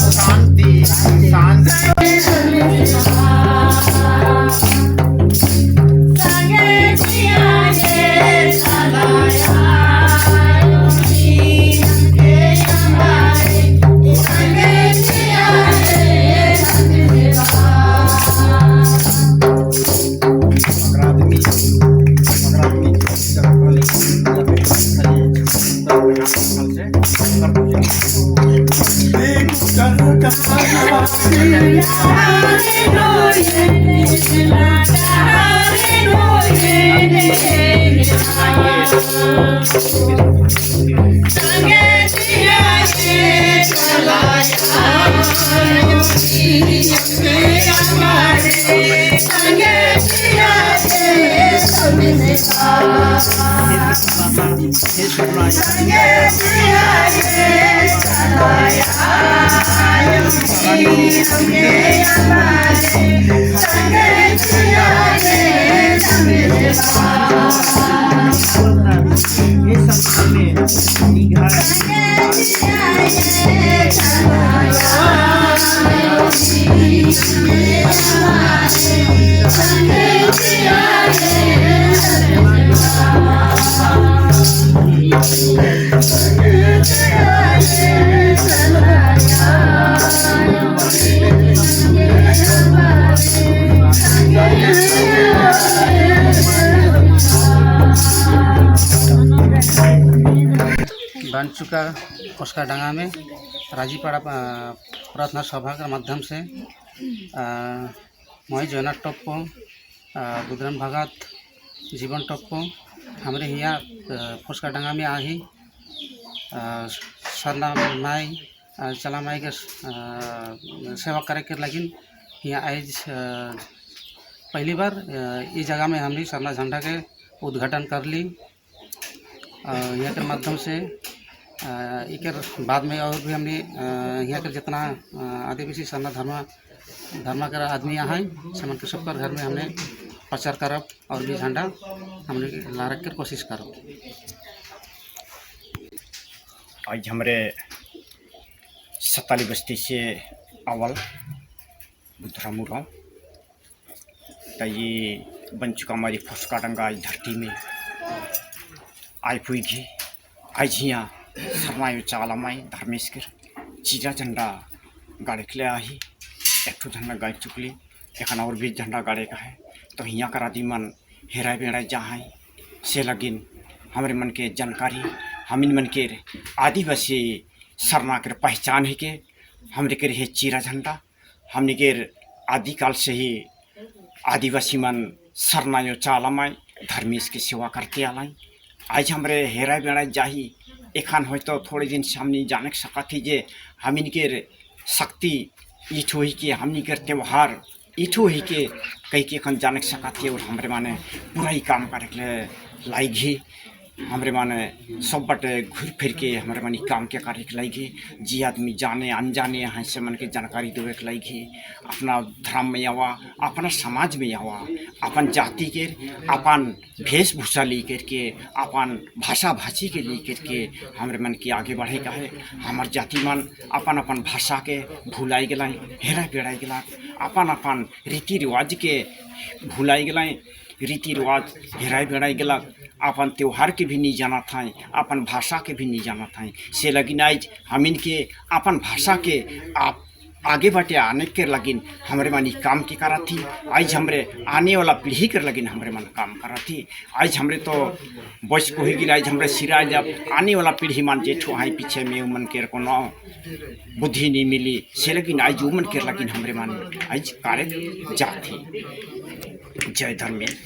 शांति शांति। बन चुका फुसकाडांगा में राजीपाड़ा प्रार्थना सभा के माध्यम से मैं जयनाथ टप्पो, बुधराम भगत, जीवन टप्पो हमारे यहाँ फुसकाडांगा में आही सरना माई चला माई के सेवा करे के लगिन यहाँ आज पहली बार इस जगह में हमने सरना झंडा के उद्घाटन कर ली। यहाँ के माध्यम से एकर बाद में और भी हमने यहाँ के जितना आदिवासी सरना धर्म धर्म के आदमी यहाँ हैं समन के सबकर घर में हमने प्रचार करब और भी झंडा हमने ला रख कर कोशिश करब। आज हमारे सताली बस्ती से अवल बुधराम उरांव तो ये बन चुका हमारी फुसकाडंगा आज धरती में आय पुगी। आज यहाँ सरनायो चालामाई धर्मेश के चीरा झंडा गाड़े के ले आही, एक ठो झंडा गाड़ चुकली, एखन और भी झंडा गाड़े का है। तो यहाँ कर आदि मन हेराय बेड़ाय जहाँ से लगिन हमारे मन के जानकारी हमिन मन के आदिवासी सरना के पहचान है के हमरे के रहे चीरा झंडा। हमने के आदिकाल से ही आदिवासी मन सरनायो चालामाई धर्मेश की सेवा करते आलाई। आज हमरे हेराय बेड़ाय जाही एखान हो तो थोड़े दिन से हमने जाने सकती जे हमिन के शक्ति इठो ही के हमनी के त्यौहार इठो ही के कहीं के एखन जाने सकती और हमरे माने पूरा ही काम करे के लाइगी। हमरे माने सब बटे घूर फिर के हमरे माने काम के करे के लाइगी। जी आदमी जाने अनजाने यहाँ से मन के जानकारी देवे के लाइगी। अपना धर्म में आवा, अपना समाज में आवा, अपन जाति के अपन वेशभूषा ले करके अपन भाषा भाषी के ले करके हमरे मन के आगे बढ़े का है। हमार जाति मन अपन अपन भाषा के भुलाई गए, हेरा बेड़ाई गला, अपन अपन रीति रिवाज के भुलाई गए, रीति रिवाज हेराई बेड़ाई गला, अपन त्यौहार के भी नहीं जाना था, अपन भाषा के भी नहीं जाना था। से लगिन आज हमिन के अपन भाषा के आप आगे बढ़े आने के लगिन हमरे मन काम के करा थी। आज हमरे आने वाला पीढ़ी के लगिन हमरे मन काम करा थी। आज हमरे तो बस को ही गिर, आज हमरे सिरा जब आने वाला पीढ़ी मान जेठो आई पीछे में उमन के कोनो बुद्धि नहीं मिली, से लगिन आज उमन के लगिन हमरे मन आज कार्य जाती। जय धर्मेश।